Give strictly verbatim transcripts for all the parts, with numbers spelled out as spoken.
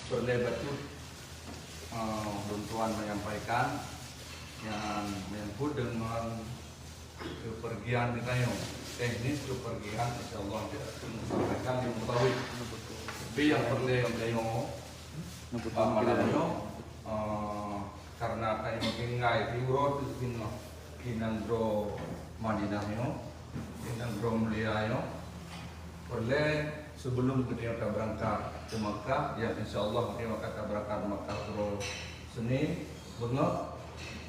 Peureulée bacut, eh, lôn tuan menyampaikan nyang menyangkut dengan kepergian geutanyoe. Teknis kepergian, insya Allah, kita akan sampaikan di muka. Tapi nyang peureulée geutanyoe, eh, malam nyoe, eh, karena tanyoe tinggai di uroe teuk singoh di nanggroe Madinah nyoe, di nanggroe mulia nyoe, peureulée sibeulom geutanyoe tabeurangkat keu Makkah, nyang insya Allah geutanyoe akan tabeurangkat Makkah uroe Senin beungoh.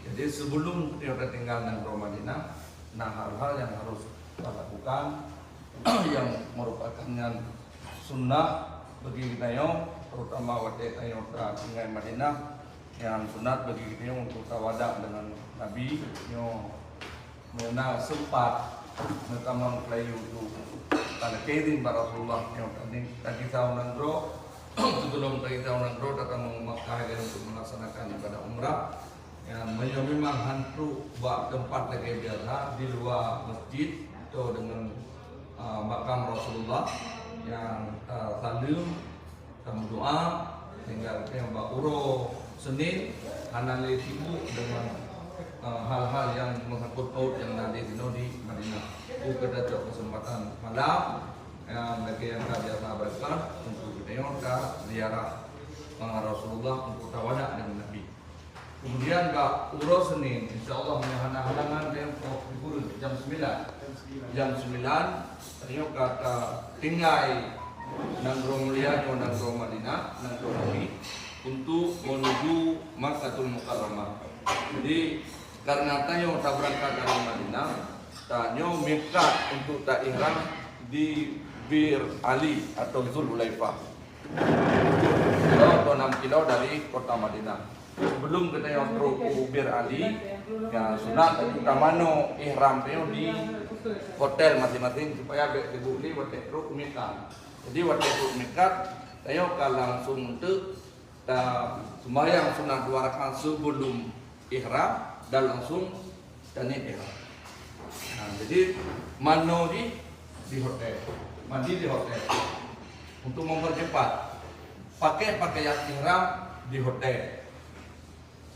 Jadi, sibeulom geutanyoe tatinggai nanggroe Madinah, na hal-hal nyang harôh talakukan nyang meurupakan nyan sunnah bagi geutanyoe, terutama watée tanyoe tatinggai Madinah, nyang sunat bagi geutanyoe untuk tawada deungon Nabi nyoe. Meunyoe na seumpat, meutamong peulayeue untuk talakée idhin bak Rasulullah nyoe tadi, tagisa u nanggroe, sibeulom tagisa u nanggroe, tatamong u Makkah lé untuk melaksanakan ibadah umrah. Ya, meunyoe memang han trok bak teumpat lagée biasa di luwa masjid atau deungon, ah, makam Rasulullah, nyang, ah, saleuem, tameudoa, tinggai bak uroe Senin, hana lé sibuk deungon, eh, hal-hal nyang meusangkut paut nyang na di sinoe di Madinah. Itu kita cok kesempatan malam, nyang lagée nyang ka biasa berkat untuk geutanyoe ka ziarah, eh, Rasulullah untuk tawada deungon Nabi. Kemudian bak uroe Senin, insya Allah, meunyoe hana halangan, tanyoe poh sikureueng jam sembilan. Jam sembilan, tanyoe ka tatinggai nanggroe mulia nyoe, nanggroe Madinah, nanggroe Nabi, untuk menuju Makkatul Mukarramah. Jadi, karena tanyoe tabeurangkat dari Madinah, tanyoe mikat untuk ta-ihram di Bir Ali atau Zulhulaifah. Tujuh kilo atau enam kilo dari kota Madinah. Sebelum geutanyoe trok u Bir Ali, ya, sunat tamanoe ihram tanyoe di hotel masing-masing supaya bék sibuk lé watée trok u mikat. Jadi, watée trok u mikat, tanyoe ka langsung eunteuk ta sembahyang sunat dua rakaat sebelum ihram dan langsung taniet ihram. Nah, jadi manoe di, di hotel, mandi di hotel. Untuk mempercepat, pakai pakaian ihram di hotel.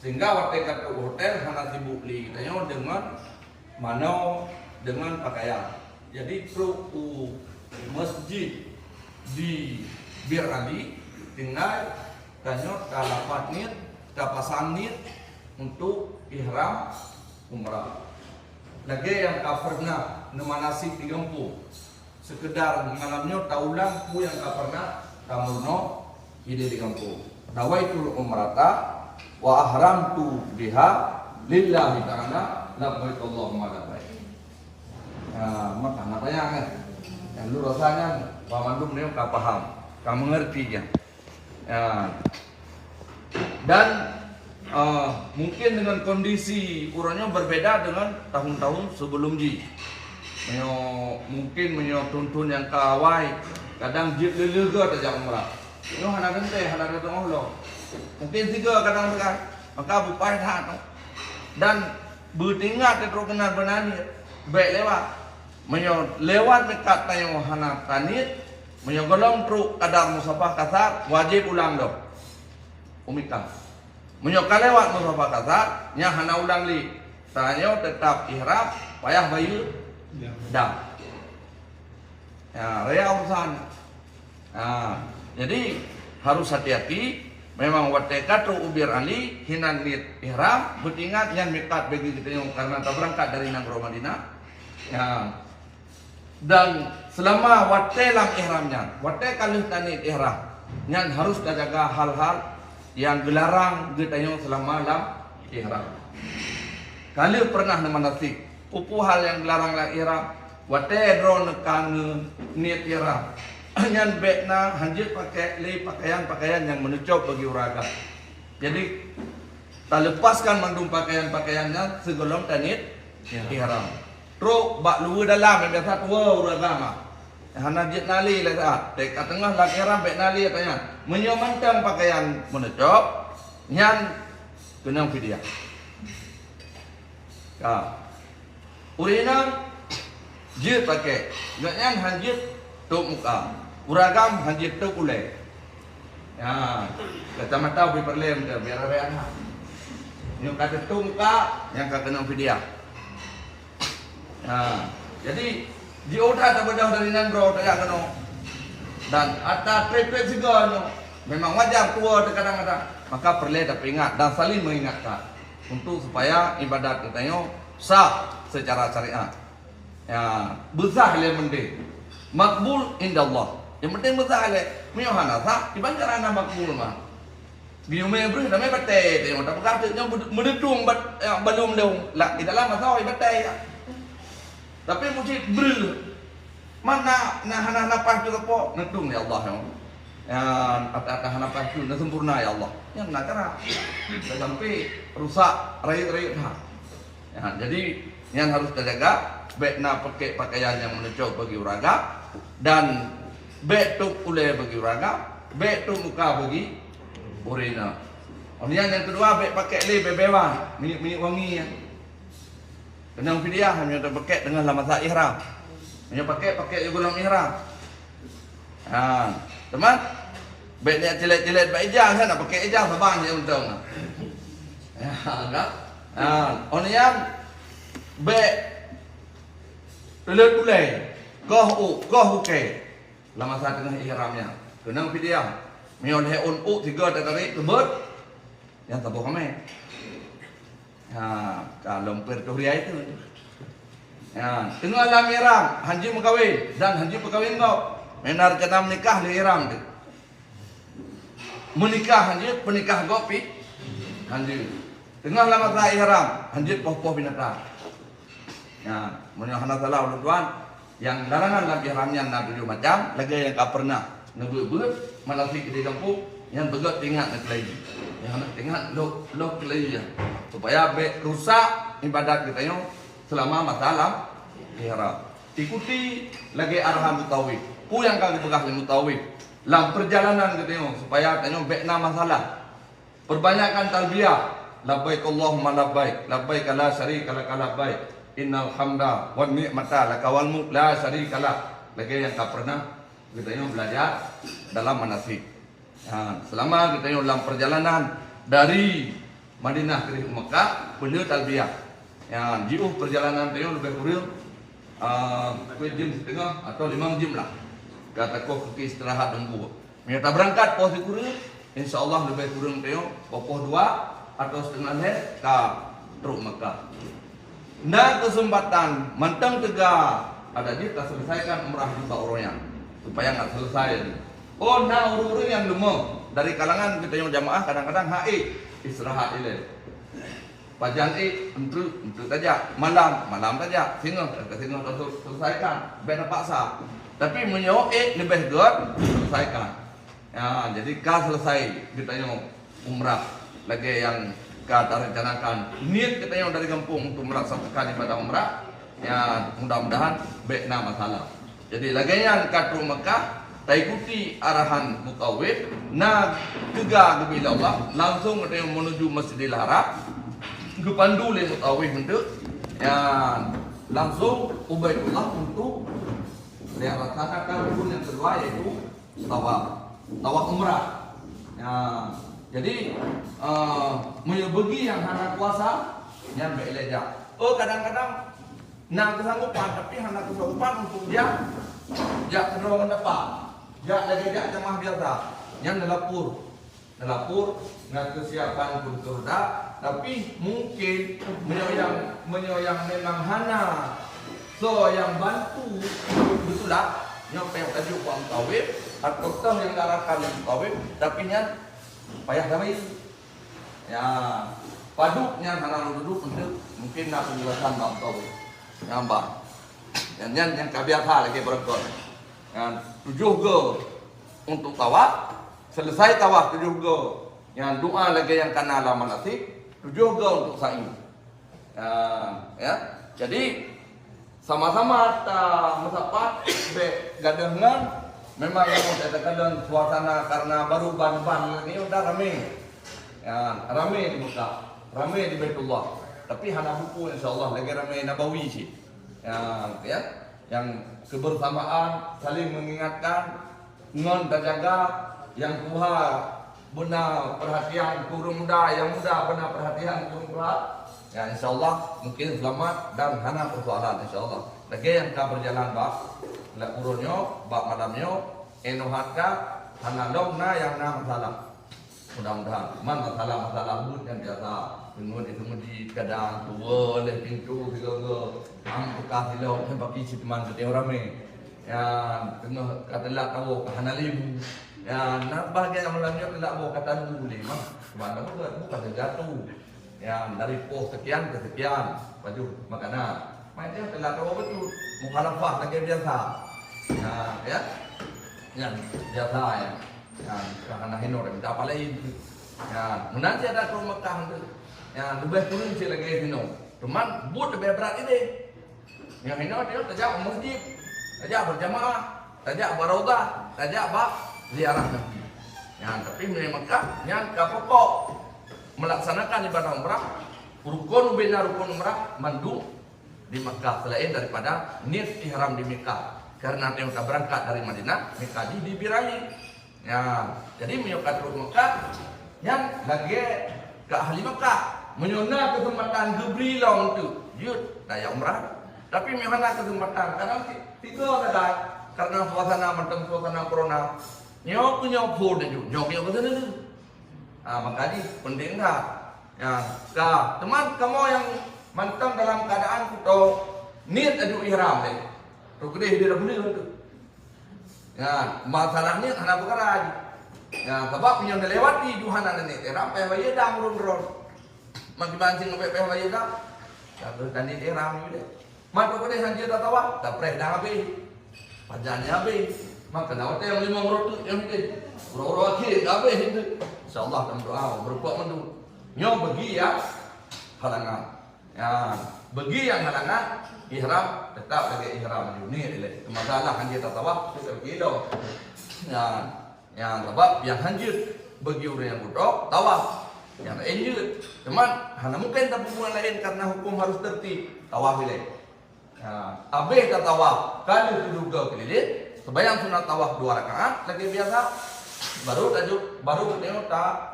Sehingga watée ka trok hotel hana sibuk lé geutanyoe deungon manoe, deungon pakaian. Jadi trok u masjid di Bir Ali, tinggai tanyoe talafaz niet, tapasang niet untuk ihram umrah. Lagée nyang ka pernah neumanasik di gampông, sekedar malam nyoe taulang peue nyang ka pernah tameurunoe idéh di gampông. Nawaitul umrata wa ahramtu biha lillahi ta'ala, labbaik Allahumma labbaik. Ha, maka na payah kan? Nyang lôn rasa nyan, banmandum nyoe ka paham, ka mengerti nyan. Ya. Dan, eh, mungkin dengan kondisi uroe nyoe berbeda dengan tahun-tahun sebelum jih. Meunyoe, mungkin meunyoe thon-thon nyang ka awai, kadang jeuet lé-lé goe tajak umrah. Nyoe hana teuntée, hana teuteungoh lom. Mungkin sigoe kadang teuka, maka beupaih that. Dan beutingat teutrok keunan beunaniet, bék lewat. Meunyoe lewat mikat tanyoe hana taniet, meunyoe gohlom trok kadar musafah kasar, wajéb ulang lom u mikat. Meunyoe ka lewat musafah kasar, nyan hana ulang lé. Tanyoe teutap ihram, payah bayeue dam. Ya, raya urusan. Ha, jadi harus hati-hati. Memang watée ka trok u Bir Ali, hinan niet ihram, beutingat nyan mikat bagi geutanyoe karena tabeurangkat dari nanggroe Madinah. Ya. Dan selama watée lam ihram nyan, watée ka lheueh taniet ihram, nyan harus tajaga hal-hal nyang geularang geutanyoe selama lam ihram. Ka lheueh pernah neumanasik, peue-peue hal nyang geularang lam ihram, watée droeneuh ka ngeuniet ihram, nyan bék na hanjeuet pakai lé pakaian-pakaian nyang meunucok bagi ureuëng agam. Jadi, taleupaskan mandum pakaian-pakaian nyan sigohlom taniet ihram. Trok bak luweue dalam nyang biasa tuwoe ureuëng agam. Hana jeuet na lé lé saat. Teuka teungoh lam ihram bék na lé tanyan. Meunyoe mantong pakaian meunucok, nyan keunong fidyah. Ka. Ureuëng inong jeuet pakai, gobnyan han jeuet tôb muka. Ureuëng agam han jeuet tôb ulée. Ya, kacamata bri peureulée meuteun, biar arek anak. Nyoe ka teutum ka, nyang ka keunong fidyah. Ha, jadi jiôh that tabeudôh dari nanggroe tajak keunoe. Dan ata trép-trép sigoe nyoe memang wajar tuwoe teuh kadang-kadang. Maka peureulée tapeuingat dan saling mengingatkan untuk supaya ibadat geutanyoe sah secara syariat. Ya, beusah lé mendeh. Makbul indallah. Yang penting beusah lé. Meunyoe hana sah, iban cara hana makbul mah. Geuyue mé breuh damé batée teuh, tapi ka teuk nyoe meudeutung bat, ya, balum dong. Lah, di dalam masa batée ya. Tapi meucit breuh. Mana na hana nafah tu apa? Neudong ya Allah ya. Ya, ata-ata hana nafah tu na sempurna ya Allah. Nyang na cara. Dah sampai rusak rayeuk-rayeuk ha. Ya, jadi nyan harus tajaga, bék na pakai pakaian nyang meunucok bagi ureueng agam dan bék tôp ulée bagi ureueng agam, bék tôp muka bagi ureueng inong. Kemudian yang kedua, bék pakai lé bée-bée wan, minyeuk-minyeuk wangi ya. Keunong fidyah meunyoe tapakek teungoh lam masa ihram. Meunyoe pakek, pakek di gohlom ihram. Ha, teuma bék niat cilet-cilet bak ija, kan? Pakek ija saban je untông. Ya, kan? Ha, ôn nyan bék teulet ulée, goh u, goh ukée. Lam masa teungoh ihram nyan. Keunong fidyah. Meunyoe lhée ôn u sigoe tatarék, teubeuet. Nyang saboh ramé. Ha, ka lom peuet toh riai tu. Ha, teungoh lam ihram, hanjeuet meukawen dan hanjeuet peukawen gob. Meunan rencana meunikah lé ihram tu. Meunikah hanjeuet, peunikah gob pih hanjeuet. Teungoh lam masa ihram, hanjeuet poh-poh binatang. Ya, meunyoe hana salah ulôn tuan, nyang larangan lam ihram nyan na tujoh macam, lagée nyang ka peureunah neubeuet-beuet, manasik di gampông, nyan beugét teuingat neukeulayi. Nyang hana teuingat lôh, lôh keulayi nyan. Supaya bék rusak ibadat geutanyoe seulama masa lam ihram. Ikuti lagée arahan mutawif. Peue nyang ka geupeugah lé mutawif lam peurjalanan geutanyoe supaya tanyoe bék na masalah. Peurbanyakan talbiyah, labbaik Allahumma labbaik, labbaik la syarika laka labbaik, innal hamda wan ni'mata laka wal mulk la syarika lak. Lagée nyang ka peureunah geutanyoe beulajar dalam manasik. Ha, seulama geutanyoe lam peurjalanan dari Madinah keudéh u Makkah, peue le talbiyah. Ya, jiôh peurjalanan tanyoe leubeh kureueng, ah, peuet jeuem siteungoh atawa limong jeuem lah. Ka takoh keu istirahat dan buet. Meunyoe tabeurangkat poh sikureueng, insya Allah leubeh kureueng tanyoe poh dua atawa siteungoh lhée ka trok Makkah. Na keuseumpatan mantong teuga adak jih taseuleusaikan umrah nibak uroe nyan, supaya ngat seuleusai. Oh, na ureuëng-ureuëng nyang leumoh dari kalangan geutanyoe jamaah kadang-kadang hak ék istirahat ilée. Pajan ék, eunteuk, eunteuk tajak. Malam, malam tajak. Singoh, ka singoh taseu-, seuleusaikan. Bék tapaksa. Tapi meunyoe ék leubeh gét, seuleusaikan. Ya, jadi ka seuleusai geutanyoe umrah lagée nyang ka tarencanakan. Niet geutanyoe dari gampông untuk melaksanakan ibadah umrah. Ya, mudah-mudahan bék na masalah. Jadi, lagée nyan ka trok Makkah, taikuti arahan mutawif, na teuga geubri lé Allah, langsung geutanyoe meunuju Masjidil Haram, geupandu lé mutawif eunteuk, ya, langsung u Baitullah untuk melaksanakan rukun nyang keudua, yaitu tawaf, tawaf umrah. Ya, jadi, eh, meunyoe bagi nyang hana kuasa, nyan bék lé jak. Oh, kadang-kadang na keusanggopan, tapi hana keusanggopan untuk jak, jak keudroe ngon dapa. Jak lagée jak jamaah biasa. Nyan neulapor. Neulapor ngon keusiapan keu roda, tapi mungkin meunyoe nyang, meunyoe nyang memang hana soe nyang bantu beutulak, nyoe payah tajok bak mutawif, atawa toh nyang diarahkan lé mutawif, tapi nyan payah sabe. Ya, padub nyan hana lôn duduek eunteuk, mungkin na peunjelasan bak mutawif. Nyan bah. Nyan, nyan nyang ka biasa lagée beurangkat. Nyan tujoh goe untuk tawaf, seuleusai tawaf tujoh goe. Nyan doa lagée nyang kana lam manasik, tujoh goe untuk sa'i. Ya, ya. Jadi, sama-sama ta meusapat, bék gadôh ngon, memang nyang teuka lôn suasana karena baru ban-ban lagée nyoe dah ramé. Ya, ramé di Mekah, ramé di Baitullah. Tapi hana buku, insya Allah, lagée ramé Nabawi cit. Ya, ya. Yang kebersamaan, saling mengingatkan, ngon tajaga, Nyang tuha beuna perhatian keu ureueng muda, nyang muda beuna perhatian keu ureueng tuha. Ya, insya Allah mungkin selamat dan hana persoalan, insya Allah. Lagèe nyang ka berjalan bak lakoe nyoe, bak malam nyoe, inoe that ka hana lom na nyang na masalah. Mudah-mudahan. Man masalah-masalah buet nyang biasa. Teungoh di seumeujid, kadang tuwoe lé pintoe sigoe-goe. Am beukah silop, nyan bagi si teuma geutanyoe ramé. Ya, teungoh ka teulat tawoe, ka hana lé bu. Ya, na bagian nyang malam nyoe teulat woe ka talu lé mah. Cuma tawoe bukan sesuatu. Ya, dari poh sekian ke sekian, baju makanan. Macam teulat tawoe beutôi. Mukhalafah lagèe biasa. Ya, ya. Nyan biasa ya. Nyan, ka hana hinoe minta apa laén. Nyan, meunan cit adak keu Mekah tu. Nyan, leubeh kureueng cit lagèe hinoe. Cuman, buet leubeh brat idéh. Nyang hinoe dia tajak u masjid, tajak berjamaah, tajak bak Raudhah, tajak bak ziarah Nabi. Nyan, tapi meunyoe Mekah, nyan ka pokok melaksanakan ibadah umrah, rukun ubena rukun umrah, mandum di Mekah selain daripada niat ihram di Mekah. Karena tanyoe ka berangkat dari Madinah, Mekah jih di Ibrahim. Ya, jadi meunyoe ka trok Mekah, nyan lagèe keu ahli Mekah. Meunyoe na keuseumpatan geubri lom tu, jeuet tajak umrah. Tapi meunyoe hana keuseumpatan, kadang ti-, tiga sagai karena suasana mantong suasana corona. Nyoe keu nyoe phon laju, nyoe keu nyoe keu sana. Ah, maka jih penting that. Ya, ka, teuma kamoe nyang mantong dalam keadaan kuto niet aju ihram deh. Tu keudeh di dalam tu. Ya, masalah niet hana peukara jih. Ya, sabab meunyoe neulewati ju hana niet ihram, payah bayeue dam ron-ron. Makiban sing payah bayeue dam. Ka kheueh niet ihram ju deh. Mantong keudeh hanjeuet tatawaf, tapreh dah habéh. Pajan nyan habéh. Maka na watèe nyang limong reutôh nyang deh. Uroe-uroe akhé ka habéh itu. Insya Allah dalam doa beureupat mandum. Nyoe bagi nyang halangan. Ya, bagi nyang halangan, ihram tetap lagèe ihram ju niet ilèe. Masalah hanjeuet tatawaf, tu tak kilo. Ya. Nyan sabab nyang hanjeuet bagi ureueng nyang kutok tawaf. Nyang laén jeuet. Teuma hana mungken tapeubuet laén karena hukum harus tertib. Tawaf ilèe. Ha, abéh tatawaf, ka lheueh tujoh goe keulileng, seumayang sunat tawaf dua rakaat lagèe biasa. Baru tajok, baru geutanyoe ta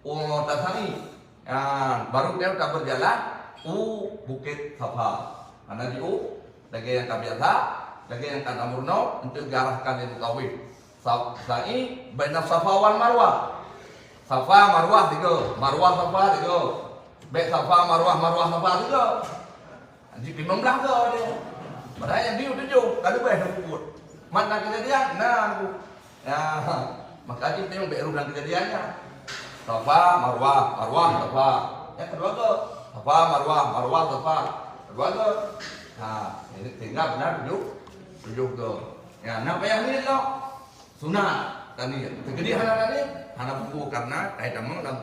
Oh, tasa'i. Ya, baru dia ka berjalan u Bukit Safa. Hana jiôh, lagèe nyang ka biasa, lagèe nyang ka tameurunoe, untuk diarahkan di mutawif. Sa-, sa'i baina Safa wal Marwah. Safa, Marwah tiga. Marwah, Safa tiga. Bèk Safa, Marwah, Marwah, Safa tiga. Jih limong blah goe dia. Padahai nyang diu tujoh, ka leubeh teupeubuet. Mat na keujadian, na aku. Ya, maka jih teurimong bèk rhom lam keujadian nyan. Safa, Marwah, Marwah, Safa. Nyang keudua goe. Safa, Marwah, Marwah, Safa. Keudua goe. Ha, ini tinggai beuna tujoh, tujoh goe. Ya, na payah niet lom. Sunat taniet. Teukeudi hana taniet, hana peue-peue karena ka itamong lam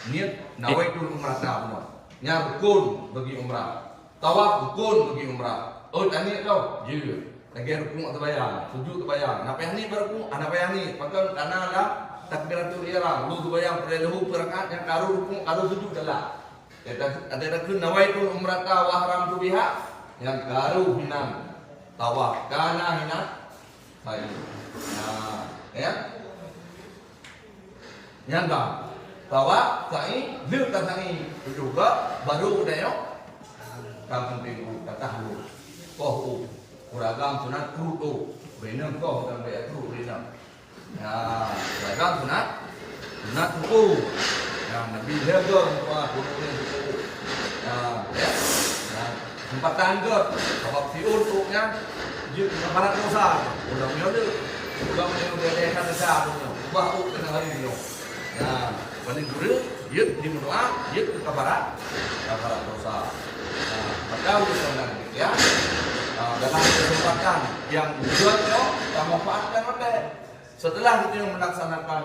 niet nawaitul umrata bunoe. Nyan rukun bagi umrah. Tawaf rukun bagi umrah. Oh, taniet lom. Jeuet. Lagèe rukuk teubayang, sujud teubayang. Hana payah niet bak rukuk, hana payah niet. Pakon? Karena lam takbiratul ihram, lheuh teubayang peureulèe lheuh peuet rakaat nyang karu rukuk, karu sujud dalam. Ada, ada takheun nawaitul umrata wa ahramtu biha, nyang karu hinan tawaf, ka na hinan sa'i. Nah, ya. Nyan ba, tawaf, sa'i, lheuh ka sa'i, tujoh goe, baru geutanyoe ka penting u, ka tahlul. Koh u, ureueng agam sunat kruet u, bèk inong koh dan bèk kruet bèk inong. Ya, ragam sunat, sunat suku. Ya, Nabi jaga muka gunung ni suku. Ya, ya. Ya, sempatan ke, sabab siun tu nya, jeuet keu kafarat dosa. Ulang nyoe tu, ulang nyoe dia dia kata dah tu nyoe. Ubah tu kena hari nyoe. Ya, paling guru, jeuet di menua, jeuet keu kafarat, kafarat dosa. Ya, maka oleh karena demikian, ah, dalam kesempatan yang dua nyoe, kita manfaatkan betul. Setelah geutanyoe melaksanakan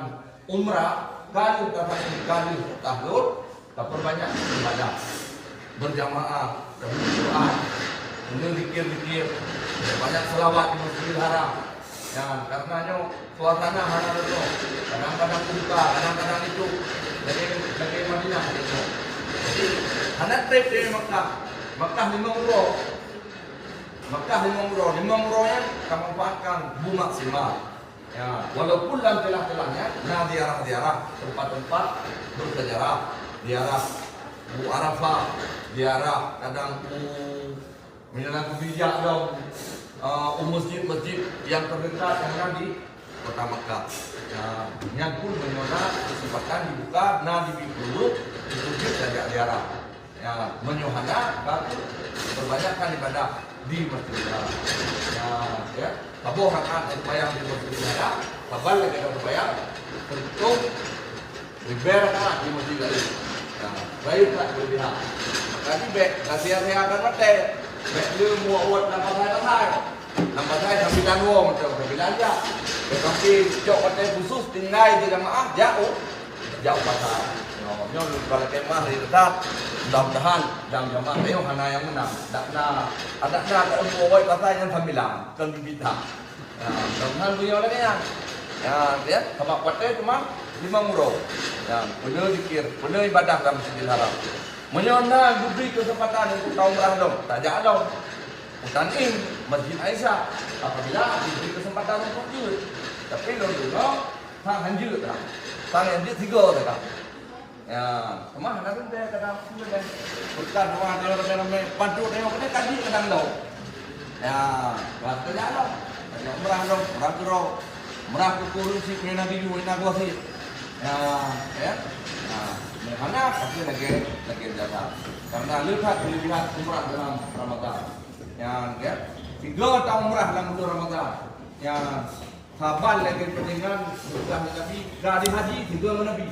umrah, ka lheueh tasa'i, ka lheueh tahlul, taperbanyak ibadah. Berjamaah, tabaca Quran, zikir-zikir, banyak selawat di Masjidil Haram. Ya, karena nyoe suasana hana leucah. Kadang-kadang buka, kadang-kadang itu. Lagèe, lagèe Madinah gitu. Jadi, hana trép di Mekah. Mekah limong uroe. Mekah limong uroe. Limong uroe nyan ka manfaatkan bu maksimal. Ya, walaupun lam celah-celahnya na ziarah-ziarah, tempat-tempat bersejarah, ziarah u Arafah, ziarah kadang u, meunyoe na bijak dong, eh, u masjid-masjid yang terdekat yang na di kota Makkah. Ya, nyan pun meunyoe na kesempatan dibuka, na dibi peuluh, ditunjuk tajak ziarah. Ya, meunyoe hana, baru perbanyakkan ibadah di Masjidil Haram. Ya, ya. Saboh rakaat seumayang di Masjidil Haram, saban lagèe seumayang, teuntèe ribèe rakaat di Masjidil Haram. Ya, baik tak berlebihan. Maka ni bèk, kasihan-kasihan akan watèe. Bèk le muat-muat lam pasai-pasai. Lam pasai sambilan woe, macam sambilan jak. Bèk sampai cok watèe khusus tinggai di jamaah, jak, oh. Jak u pasar. Nyoe, nyoe lôn bak lakèe meu'ah lé that. Mudah-mudahan lam jamaah nyoe hana nyang meunang. Dak na, adak na ka eumpung awai pasai nyang sambilan, kon bibit that. Ya, mudah-mudahan meunyoe lagèe nyan. Ya, ya, sama kuat cuma limong uroe. Ya, peue zikir, peue ibadah lam Masjidil Haram. Meunyoe na geubri keuseumpatan untuk taumrah lom, tajak lom. U Tan'im, Masjid Aisyah, apabila geubri keuseumpatan untuk jeuet. Tapi lôn deungoe, Sang hanjeuet dah. Sang hanjeuet tiga dah. Ya, cuma hana teuntèe kadang peue deh. Bukan doa dia ramai-ramai, bantu dia kena kaji kadang dah. Ya, rasa jalan. Tanya umrah dong, umrah kuro. Umrah kuku rusi, punya Nabi Yuh, ina gua sih. Ya, ya. Nah, hana, tapi lagi, lagi jalan. Karena lihat kelebihan umrah dalam Ramadan. Ya, ya. Tiga tahun umrah dalam bulan Ramadan. Ya, Saban lagèe peuninggan, tugaih Nabi, ka di haji, tiga ngon Nabi.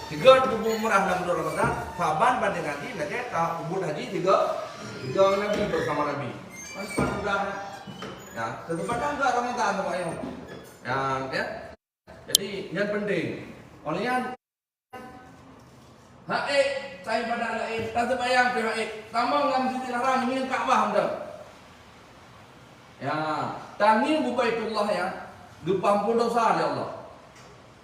Tiga teupeu umrah lam bulan Ramadan, saban banding haji, lagèe ka peubuet haji, tiga, tiga ngon Nabi, bersama Nabi. Kan pat mudah, ya. Ya, kesempatan juga Ramadan, Bapak Ibu. Ya, ya. Jadi, nyan penting. Oleh nyan, Hak ék, ta ibadah laén, taseumayang pih hak ék, tamong lam Masjidil Haram ngieng Ka'bah mantong. Ya, tangieng Baitullah nyan, geupeuampôn dosa lé Allah.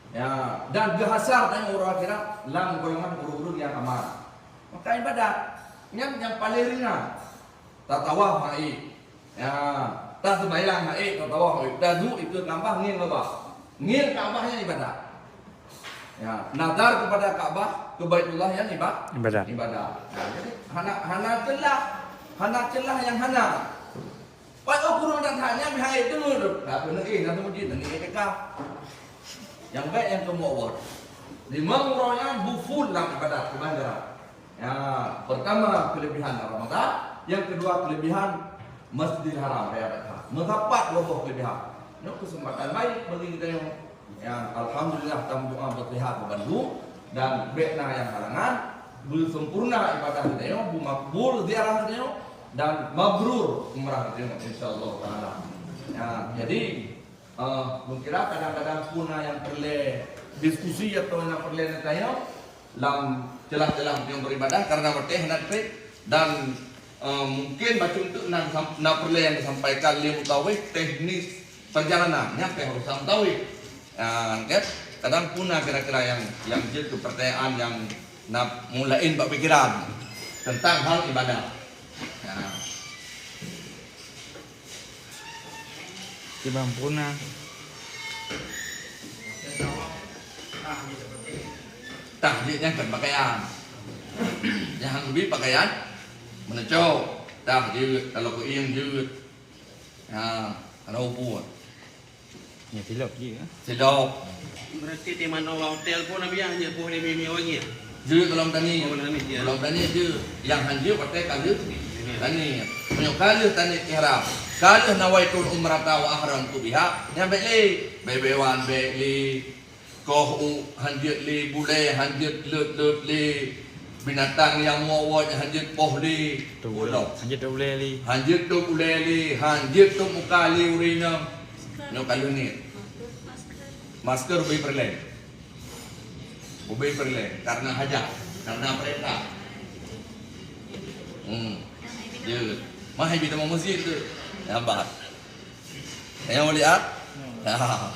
Ya, dan geuhasar tanyoe uroe akhirat lam golongan ureueng-ureueng nyang aman. Maka ibadat nyan nyang paleng ringan. Tatawaf hak ék. Ya, taseumayang hak ék, tatawaf hak ék. Taduek dikeue Ka'bah ngieng Ka'bah. Ngieng Ka'bah nyan ibadat. Ya, nazar kepada Ka'bah, ke Baitullah nyan iba-, Ibadat. Ibadat. Ya, jadi hana, hana ceulah, hana ceulah nyang hana. Pat ukureueng that nyan meuhai teungeut. Ka keuneuk éh, na teumeuji, na iktikaf. Nyang bèk nyang keu muwat. Limong uroe nyan buful lam ibadat keubandaran. Ya, pertama kelebihan Ramadan, yang kedua kelebihan Masjidil Haram, raya Al-Adha. Meusapat dua boh kelebihan. Nyoe kesempatan baik bagi kita nyoe. Ya, alhamdulillah, tamu doa bersehat bebandu dan bèk na yang halangan, beusempurna ibadah kita nyoe, beumakbul ziarah kita nyoe, dan mabrur umrah kita nyoe, insyaallah taala. Ya, jadi, Eh, mungkin kadang-kadang pun na nyang peureulèe diskusi atau nyang peureulèe neutanyong lam celah-celah nyang beribadah karena watèe hana trép dan, eh, mungkin bacut teuk na, na peureulèe nyang disampaikan lé mutawéh teknis perjalanan nyan teuh urusan mutawéh. Ah, kan? Kadang pun na kira-kira nyang, nyang jeuet keu pertanyaan nyang na mulaén bak pikiran tentang hal ibadah. Ya. Kiban puna. Tah jeuet nyan kon pakaian. Nyang han geubi pakaian meuneucok. Tah jeuet, kalau keuieng jeuet. Ha, ada upu. Ya, silop je, ya. Silop. Berarti di mana hotel pun Nabi hanya boleh mimi orang ya. Jeuet golom tani. Oh, golom tani, ya. Golom tani jeuet. Nyang han jeuet watèe ka lheueh tani. Meunyoe ka lheueh tani ihram, ka lheueh nawaitul umrata wa ahramtu biha, nyan bèk lé. Bèk-bèk wan, bèk lé. Koh u han jeuet lé, bulèe han jeuet leuet-leuet lé, binatang nyang woe-woe han jeuet poh lé. Tôp ulèe. Han jeuet tôp ulèe lé. Han jeuet tôp ulèe lé, han jeuet tôp muka lé ureueng inong. Nyoe ka lheueh niet. Masker ubé peureulèe. Ubé peureulèe karena hajat, karena peurintah. Hmm. Jeuet. Mah hai bi tamong meuseujid tu. Lambat. Nyang mulia? Ha.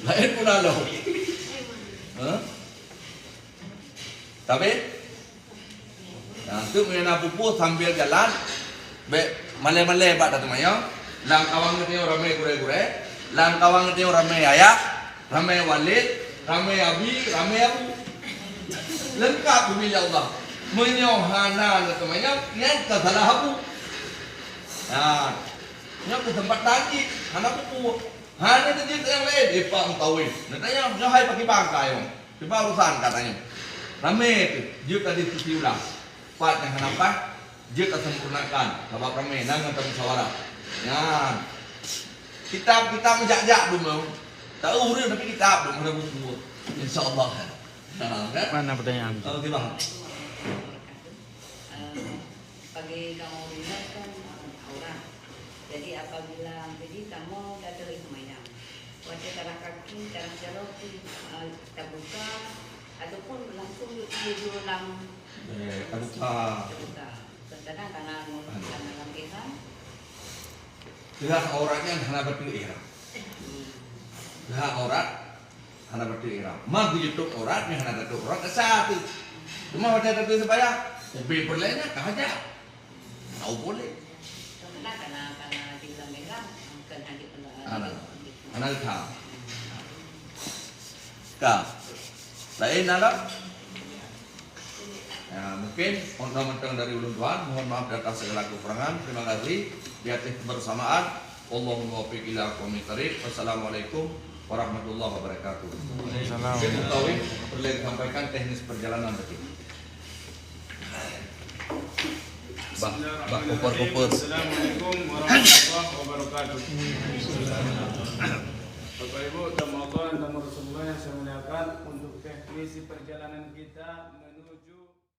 Laén pula lom. Ha? Tapi, nah, tu meunyoe na peue-peue sambil jalan, bèk malèe-malèe bak tateumayong. Lam kawang geutanyoe ramé gurée-gurée, lam kawang geutanyoe ramé ayah, ramé waled, ramé abi, ramé abu. Leungkap geubri lé Allah. Meunyoe hana neuteumanyong, nyan ka salah abu. Nah, nyoe keuseumpatan jih, hana peue-peue. Hana teujeuet nyang laén, eh, Pak Mutawif. Neutanyong, nyoe hai pakriban ka nyoe? Kiban urusan ka tanyoe. Ramé teuh, jeuet tadiskusi ulang. Pat nyang hana paih, jeuet tasempurnakan, sabab ramé na ngon tamusyawarah. Nyan. Kitab-kitab jak-jak dum. Tahu ureueng tapi kitab dum, hana buku. Insya Allah. Ha, kan? Mana pertanyaan? Okey, bang. Eh, bagi kamoe ureueng inong kan, eh, aurat. Jadi, apabila, jadi kamoe ka teuh seumayang. Watèe tarah kaki, tarah jaroe pih, eh, tabuka, ataupun langsung yue, yue lam. Eh, tabuka. Tabuka. Kadang-kadang kana ngon, kana lam ihram. Teuhah aurat nyan hana bateue ihram. Hmm. Teuhah aurat hana bateue ihram. Ma geujutôb aurat nyan hana tatôb aurat, sah teuh. Cuma watèe tatôb seumayang, ubé peureulèe nyan ka hajat. Tahu boleh. Karena, karena, karena di dalam Islam bukan hanya. Hana. Hana ka. Ka. Laén na lom? Ya, mungkin untuk mantong dari ulun tuan, mohon maaf di atas segala kekurangan. Terima kasih. Di atas kebersamaan. Wallahul muwaffiq ila aqwamit thariq. Wassalamualaikum warahmatullahi wabarakatuh. Waalaikumsalam. Mungkin Mutawif perlu disampaikan teknis perjalanan tadi. Bah, bah, koper-koper. Assalamualaikum warahmatullahi wabarakatuh. Bapak Ibu, tamu Allah dan tamu Rasulullah yang saya muliakan, untuk teknisi perjalanan kita